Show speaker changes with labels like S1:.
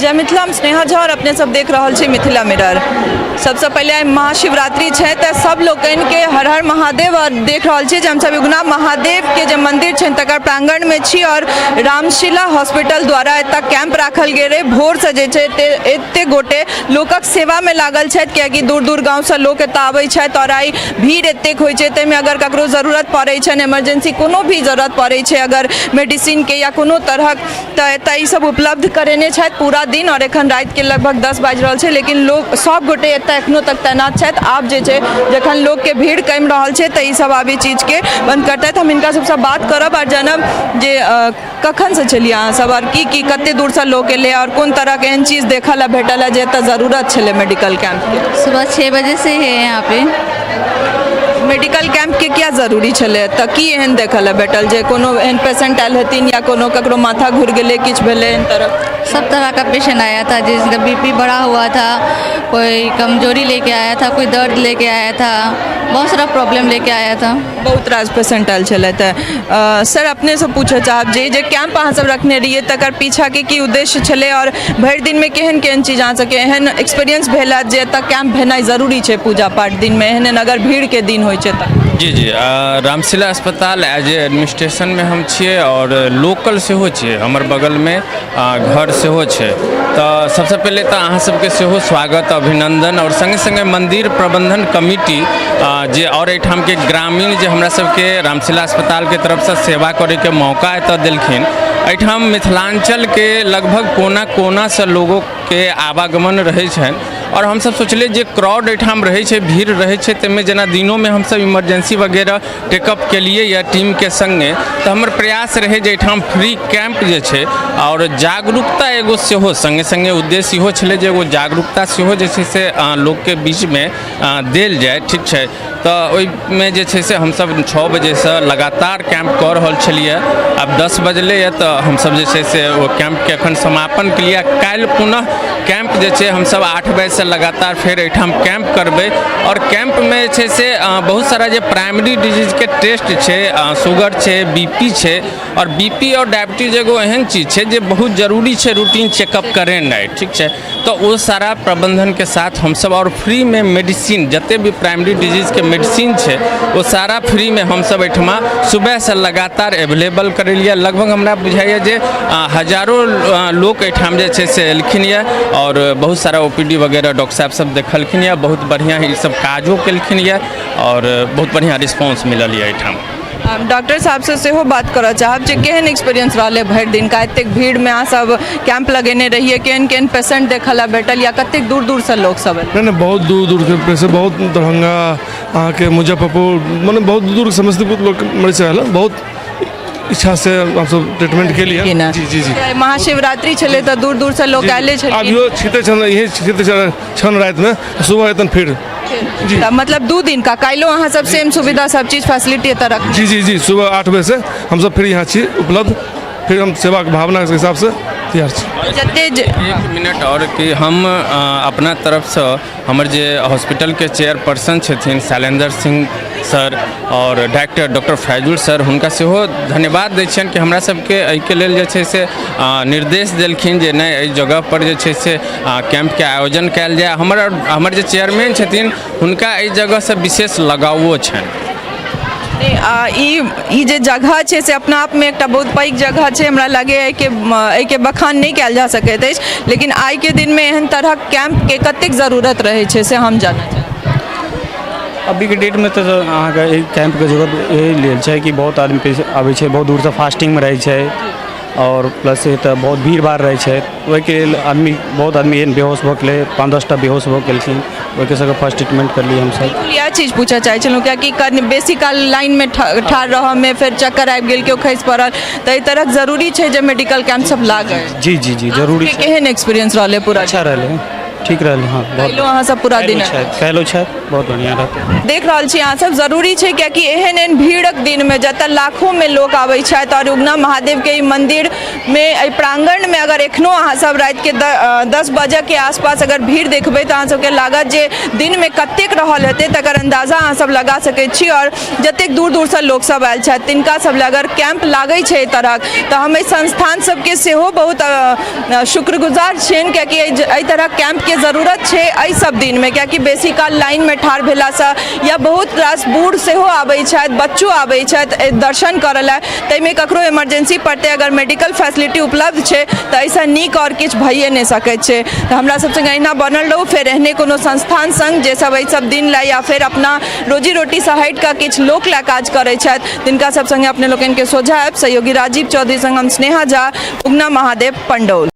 S1: जय मिथिला, हम स्नेहा झा और अपने सब देख रहल छी मिथिला मिरर। सबसँ पहिले आइ महाशिवरात्रि छै तऽ सब लोकनिके हर हर महादेव। और देख रहल छी जे हमसब उगना महादेवके जे मंदिर छनि तकर प्रांगणमे छी और रामशिला हॉस्पिटल द्वारा एतऽ कैंप राखल गेल रहै। भोरसँ जे छै एते गोटे लोकक सेवामे लागल छथि, कियाकि दूर दूर गाँवसँ लोक एतऽ आबै छथि और आइ भीड़ एतेक होइ छै, ताहिमे अगर ककरो जरूरत पड़ै छनि, इमरजेंसी कोनो भी जरूरत पड़ै छै अगर मेडिसिनके या कोनो तरहक, तऽ एतऽ ई सब उपलब्ध करेने छथि पूरा दिन। आओर एखन रातिके लगभग 10 बाजि रहल छै, लेकिन लोक सब गोटे एतऽ एखनो तक तैनात छथि। आब जे छै जखन लोकके भीड़ कमि रहल छै तऽ ई सब आब ई चीजके बन्द करतथि। हम हिनका सबसँ बात करब आओर जानब जे कखनसँ छलियै अहाँ सब आओर की की कते दूरसँ लोक एलै आओर कोन तरहके एहन चीज देखऽ लए भेटल है जे एतऽ जरूरत छलै मेडिकल कैम्पके।
S2: सुबह 6 बजे से है यहाँ पे।
S1: मेडिकल कैंपके किया जरूरी छलै? तऽ की एहन देखऽ लए भेटल जे कोनो एहन पेशेंट आयल हेथिन या कोनो ककरो माथा घुरि गेलै, किछु भेलै एहन तरह?
S2: सब तरह का पेशेंट आया था, जिसका बीपी बढ़ा हुआ था, कोई कमजोरी लेके आया था, कोई दर्द लेके आया था, बहुत सारा प्रॉब्लम लेके आया था।
S1: बहुत रास पेशेंट आयल छलै। तऽ सर, अपनेसँ पूछऽ चाहब जे जे कैंप अहाँ सब रखने रहियै तकर पीछाके की उद्देश्य छलै आओर भरि दिनमे केहन केहन चीज अहाँ सबके एहन एक्सपीरियंस भेल हैत जे एतऽ कैंप भेनाइ जरूरी छै पूजा पाठ दिनमे, एहन एहन अगर भीड़के दिन होइ छै तऽ?
S3: जी, रामशिला अस्पताल एज ए एडमिनिस्ट्रेशनमे हम छियै आओर लोकल सेहो छियै, हमर बगलमे घर सेहो छै। तऽ सबसँ पहिले तऽ अहाँ सबके सेहो स्वागत, अभिनन्दन आओर सङ्गे सङ्गे मन्दिर प्रबन्धन कमिटी जे आओर एहिठामके ग्रामीण जे हमरा सबके रामशिला अस्पतालके तरफसँ सेवा करैके मौका एतऽ देलखिन। एहिठाम मिथिलाञ्चलके लगभग कोना कोनासँ लोगोके आवागमन रहै छनि आओर हमसब सोचलियै जे क्राउड एहिठाम रहै छै, भीड़ रहै छै, ताहिमे जेना दिनोमे हमसब इमरजेंसी वगैरह टेकअप केलियै या टीमके सङ्गे, तऽ हमर प्रयास रहै जे एहिठाम फ्री कैम्प जे छै आओर जागरूकता एगो सेहो सङ्गे सङ्गे उद्देश्य इहो छलै जे एगो जागरूकता सेहो जे छै से लोकके बीचमे देल जाय। ठीक छै, तऽ ओहिमे जे छै से हमसब 6 बजेसँ लगातार कैम्प कऽ रहल छलियै। आब 10 बजलैए, तऽ हमसब जे छै से ओ कैम्पके एखन समापन केलियै। काल्हि पुनः कैम्प जे छै हमसब 8 बजेसँ लगातार फेर एहिठाम कैम्प करबै। आओर कैम्पमे जे छै से बहुत सारा जे प्राइमरी डिजीजके टेस्ट छै, शुगर छै, बी पी छै, आओर बी पी आओर डायबिटीज एगो एहन चीज छै जे बहुत जरूरी छै रूटीन चेकअप करेनाइ। ठीक छै, तऽ ओ सारा प्रबन्धनके साथ हमसब आओर फ्रीमे मेडिसिन, जते भी प्राइमरी डिजीजके मेडिसिन छै, ओ सारा फ्रीमे हमसब एहिठमा सुबहसँ लगातार एवेलेबल करेलियै। लगभग हमरा बुझाइए जे हजारो लोक एहिठाम जे छै से एलखिन यऽ आओर बहुत सारा ओ पी डी वगैरह डॉक्टर साहब सब देखलखिन यऽ। बहुत बढ़िआँ ई सब काजो केलखिन यऽ आओर बहुत बढ़िआँ रिस्पॉन्स मिलल यऽ एहिठाम।
S1: डॉक्टर साहबसँ सेहो बात करऽ चाहब जे केहन एक्सपीरियंस रहलै भरि दिनका, एतेक भीड़मे अहाँ सब कैंप लगेने रहियै, केहन केहन पेशेंट देखऽ लए भेटल या कतेक दूर दूरसँ लोक सब एलै?
S4: नहि नहि, बहुत दूर दूरके पेशेंट, बहुत दरभंगा, अहाँके मुजफ्फरपुर, मने बहुत दूर, समस्तीपुर लोक मरीज आयल। बहुत इच्छासँ हमसब ट्रीटमेंट केलियै। जी जी जी
S1: महाशिवरात्रि छलै तऽ दूर दूरसँ लोक आयले छलखिन।
S4: अभियो छिते छन, इहे छिते छन रातिमे, सुबह एतन फिर।
S1: जी, तऽ मतलब 2 दिन का काल्हिो अहाँ सब सेम सुविधा, सब चीज फैसिलिटी एतऽ रख?
S4: जी जी जी, सुबह 8 बजे से हमसब फिर यहाँ छी उपलब्ध, फिर हम सेवाके भावनाके हिसाबसँ तैयार छी।
S1: जते
S3: एक मिनट आओर कि हम अपना तरफसँ हमर जे हॉस्पिटलके चेयरपर्सन छथिन शैलेन्द्र सिंह सर आओर डायरेक्टर डॉक्टर फैजुल सर, हुनका सेहो धन्यवाद दै छियनि कि हमरा सबके एहिके लेल जे छै से निर्देश देलखिन जे नहि, एहि जगहपर जे छै से कैम्पके आयोजन कयल जाय। हमर जे चेयरमैन छथिन हुनका एहि जगहसँ विशेष लगावो छनि।
S1: ई जे जगह छै से अपना आपमे एकटा बहुत पैघ जगह छै। हमरा लागैए एहिके बखान नहि कयल जा सकैत अछि, लेकिन आइके दिनमे एहन तरहक कैम्पके कतेक जरूरत रहै छै से हम जानऽ चाहब।
S5: अभीके डेटमे तऽ अहाँके एहि कैम्पके जरूरत एहि लेल छै कि बहुत आदमी आबै छै बहुत दूरसँ, फास्टिंगमे रहै छै आओर प्लस एतऽ बहुत भीड़ भाड़ रहै छै। ओहिके लेल आदमी, बहुत आदमी एहन बेहोश भऽ गेलै, 5-10 टा बेहोश भऽ गेलखिन, ओहिके सबके फर्स्ट ट्रीटमेंट करलियै हमसब।
S1: बिल्कुल इएह चीज पूछऽ चाहै छलहुँ, कियाकि कनि बेसी काल लाइनमे ठाढ़ रहऽमे फेर चक्कर आबि गेल, केओ खसि पड़ल, तऽ एहि तरहक जरूरी छै जे मेडिकल कैम्प सब लागै।
S5: जी जी जी, जरूरी छै।
S1: केहन एक्सपीरियंस रहलै पूरा?
S5: अच्छा रहलै। ठीक रहल, हँ बहुत।
S1: काल्हिो अहाँ सब पूरा दिन?
S5: छथि, काल्हिो छथि, बहुत बढ़िआँ रहतै।
S1: देख रहल छी अहाँ सब, जरूरी छै, कियाकि एहन एहन भीड़क दिनमे जतऽ लाखोमे लोक आबै छथि आओर उगना महादेवके ई मन्दिरमे, एहि प्राङ्गणमे अगर एखनो अहाँ सब रातिके 10 बजेके आसपास अगर भीड़ देखबै, तऽ अहाँ सबके लागत जे दिनमे कतेक रहल हेतै, तकर अन्दाजा अहाँ सब लगा सकै छी। आओर जतेक दूर दूरसँ लोकसब आयल छथि, तिनका सब लए अगर कैम्प लागै छै एहि तरहक, तऽ हम एहि संस्थान सबके सेहो बहुत शुक्रगुजार छियनि, कियाकि एहि तरहक कैम्पके जरूरत छै एहि सब दिनमे, कियाकि बेसी काल लाइनमे ठाढ़ भेलासँ या बहुत रास बूढ़ सेहो आबै छथि, बच्चो आबै छथि दर्शन करऽ लए, ताहिमे ककरो इमरजेंसी पड़तै, अगर मेडिकल फैसिलिटी उपलब्ध छै तऽ एहिसँ नीक आओर किछु भइए नहि सकैत छै। तऽ हमरा सब संगे अहिना बनल रहू। फेर एहने कोनो संस्थान संग जे सब एहि सब दिन लए या फेर अपना रोजी रोटीसँ हटि कऽ किछु लोक लए काज करै छथि, तिनका सब संगे अपने लोकनिके सोझा आयब। सहयोगी राजीव चौधरी संग हम स्नेहा झा, उगना महादेव, पंडौल।